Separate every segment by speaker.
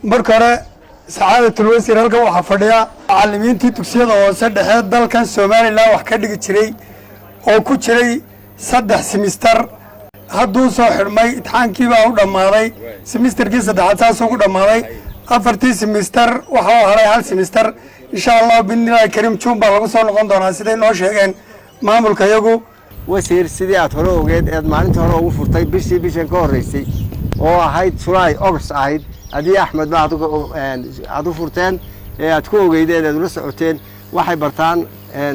Speaker 1: Marka hore, sacaadatul wasiir, halkan waxaa fadhiya macalimiintii dugsiyada hoose dhexe dalkan Somaliland wax ka dhigi jiray oo ku jiray 3 semester. Hadduu soo xidhmay, imtixaankii baa u dhammaaday, semesterkii saddexaad saasuu ku dhammaaday. Afartii semester waxaa u haray hal semester. Insha Allah, biidnillahi kariim, June baa lagu soo noqon doonaa, siday noo sheegeen maamulka iyagu.
Speaker 2: Wasiir, sidii aad hore ogeed eed maalintii hore ugu furtay bishii bishan ka horreysay oo ahayd July, August ahayd, adii Axmed ba aad u furteen ee aad ku ogeydeen eed ula socoteen, waxay bartaan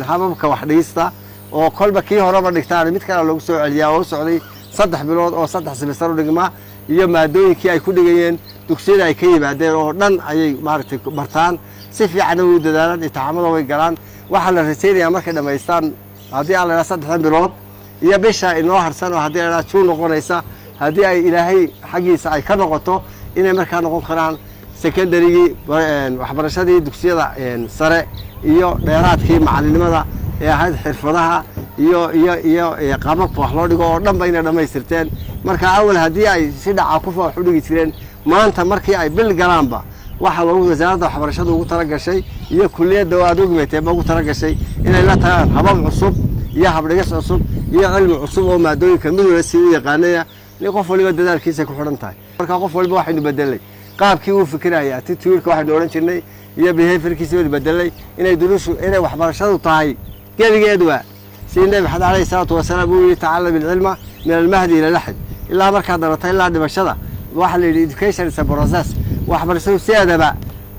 Speaker 2: hababka wax dhigista oo kolba kii horeba dhigtaan mid kale loogu soo celiyaa oo u socday 3 bilood oo 3 semester u dhigma, iyo maadooyinkii ay ku dhigayeen dugsiyada ay ka yimaadeen oo dhan ayay maaragtay bartaan. Si fiicanna way u dadaalaan, imtixaamada way galaan. Waxaa la rajaynayaa markay dhammaystaan, haddii aan la idhaha 3dan bilood iyo bisha inoo harsan oo haddii la idhaha June noqonaysa, haddii ay Ilaahay xaggiisa ay ka noqoto, inay markaa noqon karaan secondarygii, waxbarashadii dugsiyada sare iyo dheeraadkii macalinimada ee ahayd xirfadaha iyo qababka wax loo dhigo oo dhan ba inay dhammaystirteen. Marka awal haddii ay si dhaca kufa wax u dhigi jireen, maanta markii ay bil galaanba waxaa loogu wasaaradda waxbarashada ugu talagashay iyo kuliyadda oo aad ogmeteeba ugu talagashay inay la tagaan habab cusub iyo habdhigas cusub iyo cilmi cusub oo maadooyinka mid waliba si u yaqaanaya. Nin qof waliba dadaalkiisa ku xidhan tahay. Marka qof waliba waxaynu bedelay qaabkii uu fikiraya, attitude-ka waxaynu odhan jirnay iyo behaviorkiisa baynu bedelay, inay duruushu, inay waxbarashadu tahay gebigeeduba sidii Nebi Maxamed calayhi salaatu wasalaam uu yihi: "Tacallam ilcilma min almahdi ila laxd." Ilaa markaad dhalatay ilaa dhimashada waxaa la yidhi education is a process. Waxbarashadu sideedaba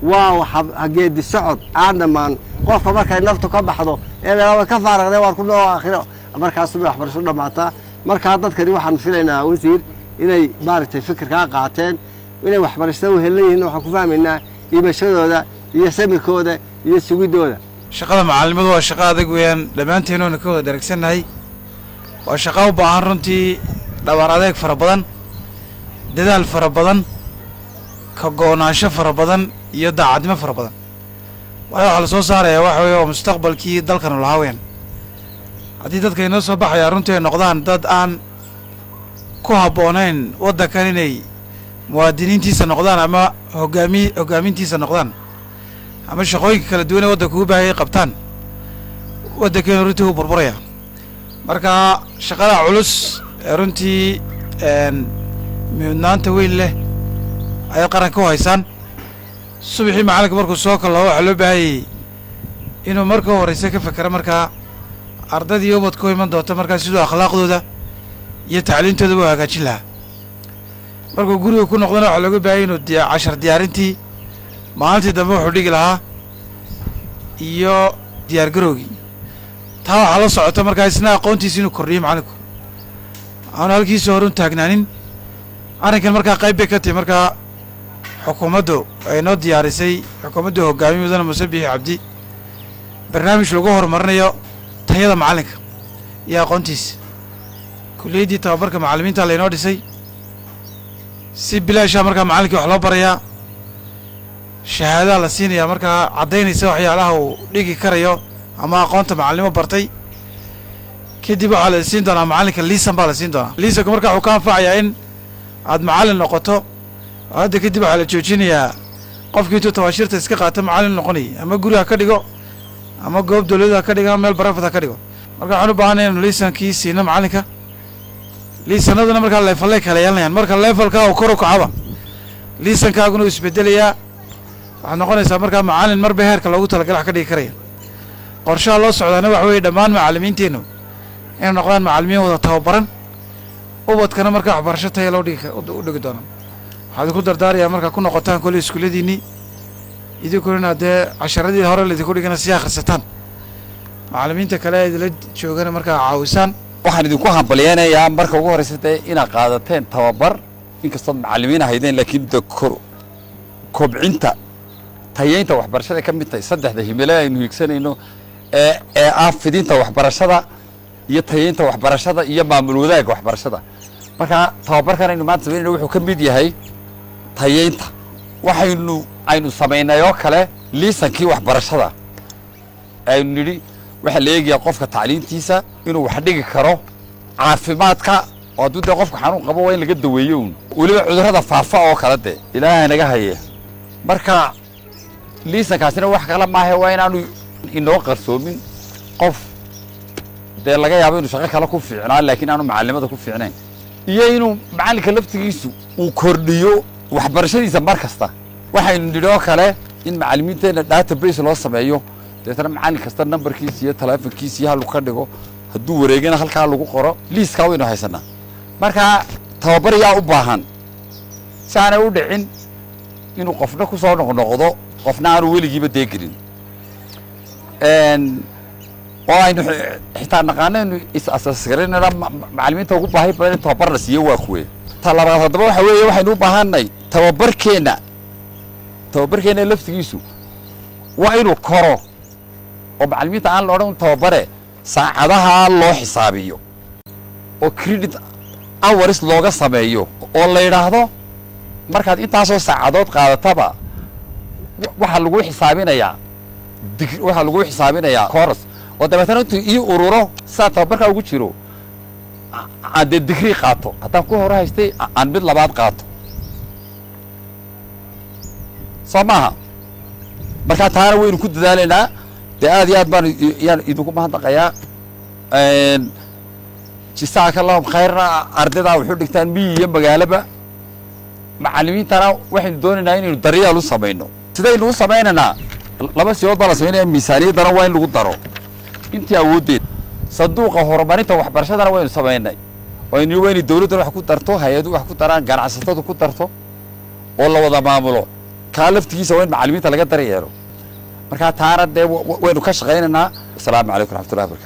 Speaker 2: waa geedi socod aan dhammaan. Qofka markay naftu ka baxdo ee la ka faaraqday waan ku noo aakhiro, markaasuu bay waxbarashadu dhammaataa. Markaa dadkani waxaan filaynaa, wasiir, inay maaragtay fikirkaa qaateen, inay waxbarashada u helan yihiin. Waxaan ku fahmaynaa iimashadooda iyo samirkooda iyo sugidooda.
Speaker 3: Shaqada macalimadu waa shaqo adag weeyaan, dhammaanteen oona ka wada dharagsannahay. Waa shaqo u baahan runtii dhabar adeeg fara badan, dadaal fara badan, ka go'naansho fara badan iyo daacadnimo fara badan, waayo waxaa la soo saarayaa waxa weeye waa mustaqbalkii dalkanu lahaa weyaan. Haddii dadka inoo soo baxayaa runtii ay noqdaan dad aan ku habboonayn waddankan inay muwaadiniintiisa noqdaan ama hoggaamintiisa noqdaan ama shaqooyinka kala duwan ee waddanka ugu baahayay qabtaan, waddankeenu runtii wuu burburaya. Marka shaqada culus ee runtii mudnaanta weyn leh ayay qaranka u haysaan. Subaxii macallinka markuu soo kalaho, waxaa loo baahayay inuu marka horeyse ka fekero markaa ardaydii ubadka u iman doonto, markaa siduu akhlaaqdooda iyo tacliintooda u hagaajin lahaa. Markuu guriga ku noqdona, waxaa looga baahayay inuu cashar diyaarintii maalintii dambe wuxuu dhigi lahaa iyo diyaar garowgii. Taa waxaa la socota markaa isna aqoontiisa inuu kordhiyo macallinku, aanu halkiisa hore un taagnaanin. Arrinkan markaa qayb bay ka tahi markaa xukuumaddu ay noo diyaarisay, xukuumaddu hogaamiye mudane Muuse Biixi Cabdi, barnaamij lagu horumarinayo tayada macallinka iyo aqoontiisa. Kuliyaddii tababarka macallimiinta laynoo dhisay, si bilaashaa markaa macallinkii wax loo barayaa, shahaadaa la siinayaa markaa caddaynaysa waxyaalaha uu dhigi karayo ama aqoonta macallinimo bartay. Kadib waxaa la siin doonaa macallinka liisan baa la siin doonaa. Liisanku markaa wuxuu ka anfacayaa in aad macallin noqoto. Hadda kadib waxaa la joojinayaa qofkii intuu tabaashirta iska qaata macallin noqonayay, ama guri ha ka dhigo ama goob dawladda ha ka dhigo ama meel private ha ka dhigo. Marka waxaan u baahanay inanu liisankii siino macallinka. Liisanaduna markaa levelay kala yeelanayaan. Marka levelka uu kor u kacaba, liisankaaguna uu isbedelayaa. Waxaad noqonaysaa markaa macallin marba heerka loogu talagala wax ka dhigi karaya. Qorshaha loo socdaana waxa weeye dhammaan macallimiinteennu inay noqdaan macallimiin wada tababaran, ubadkana markaa waxbarasho taya loo dhigi u dhigi doona. Waxaa idinku dardaarayaa markaa ku noqotaan kolley iskuulladiinnii, idinkuna inaad dee casharadii hore laydinku dhigana sii akhrisataan, macallimiinta kale ee idinla joogana markaa caawisaan.
Speaker 4: Waxaan idinku hambalyeynayaa marka ugu horreysa dee inaad qaadateen tababar, inkastood macallimiin ahaydeen, laakiin de kor kobcinta tayeynta waxbarashada ka mid tahay saddexda himilo aynu hiigsanayno ee ah fidinta waxbarashada iyo tayeynta waxbarashada iyo maamul wadaagga waxbarashada. Marka tababarkan aynu maanta samaynayno wuxuu ka mid yahay tayeynta. Waxaynu aynu samaynay oo kale liisankii waxbarashada aynu nidhi waxaa la eegayaa qofka tacliintiisa, inuu wax dhigi karo, caafimaadka, oo hadduu dee qofka xanuun qabo waa in laga daweeyo uun, weliba cudurrada faafa oo kale dee Ilaahay naga haye. Marka liisankaasina wax kale maahe, waa inaanu inoo qarsoomin qof dee laga yaabo inuu shaqo kale ku fiicnaa laakiin aanu macalimada ku fiicnayn, iyo inuu macallinka laftigiisu uu kordhiyo waxbarashadiisa mar kasta. Waxaynu nidhi oo kale in macallimiinteenna database loo sameeyo, dabeetana macallin kasta nambarkiisa iyo taleefonkiisa iyo halku ka dhigo, hadduu wareegana halkaa lagu qoro. Liiskaa waynu haysanaa. Marka tababar yaa u baahan si aanay u dhicin inuu qofna ku soo noqnoqdo, qofna aanu weligiiba deegelin, oo aynu xitaa naqaano inu is-asaasgaranana macallimiinta ugu baahi badan in tababar la siiyo waa kuwe. Ta labaad haddaba waxa weeye, waxaynu u baahanay tababarkeenna laftigiisu waa inuu koro, oo macallimiinta aan la odhan tababare saacadaha loo xisaabiyo oo credit hours looga sameeyo, oo la yidhaahdo markaad intaasoo saacadood qaadataba waxaa lagu xisaabinayaa waxaa lagu xisaabinayaa course, oo dabeetana intuu ii ururo sidaa tababarkaa ugu jiro aan dee digrii qaato, haddaan ku hore haystay aan mid labaad qaato, soo maaha? Markaa taana waynu ku dadaalaynaa. Dee aad iyo aad baan yaan idinku mahadnaqayaa. Jisaaka lahum khayrna. Ardaydaa wuxuu dhigtaan miyi iyo magaalaba. Macallimiintana waxaynu doonaynaa inaynu daryeel u samayno. Sidaynu u samaynaynaa? Laba siyood baa la samaynaya. Miisaaniyaddana waa in lagu daro intii awooddeed. Sanduuqa horumarinta waxbarashadana waynu samaynay, waynu waa inay dawladduna wax ku darto, hay-adu wax ku daraan, ganacsatadu ku darto, oo la wada maamulo. Kaa laftigiisa waa in macallimiinta laga daryeelo. Markaa taana dee waynu ka shaqaynaynaa. Asalaamu calaykum raxmatullahi barakatu.